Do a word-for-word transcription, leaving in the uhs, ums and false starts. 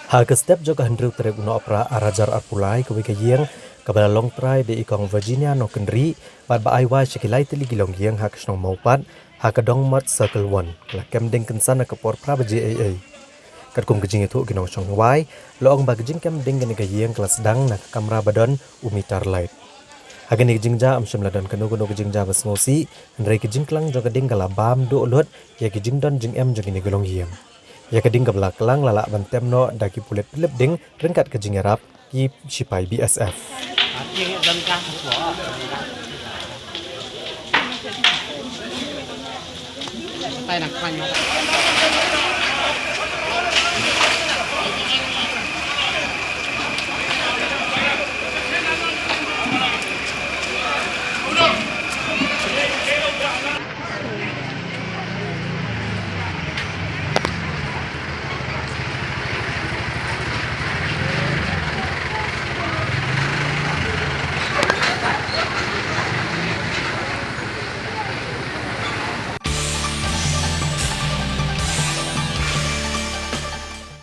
Ha ka step jong ka hynriew tarik u Nohprah ar hajar arphew lai, kawei ka ïing kaba la long trai da i Kong Virginia Nongkynrih bad ba ai wai sha ki lai tylli ki longïing ha ka shnong Mawpat, ha ka Dongmot Circle One, ka la kem ding kynsan ha ka por phra baje eiei. Katkum ka jingïathuh ki nongshong wai, la ong ba ka jingkem ding kane ka ïing ka la sdang na ka kamra ba don u meter light. Ha kane ka jingjia ym shym la don kano kano ka jingjia ba sngewsih, hynrei ka jingklang jong ka ding ka la bam duh lut ïa ki jingdon jingem jong kine ki longïing. Ïa ka ding kaba la klang la lah ban tem noh da ki pulit pynlip ding ryngkat ka jingïarap ki shipai B S F.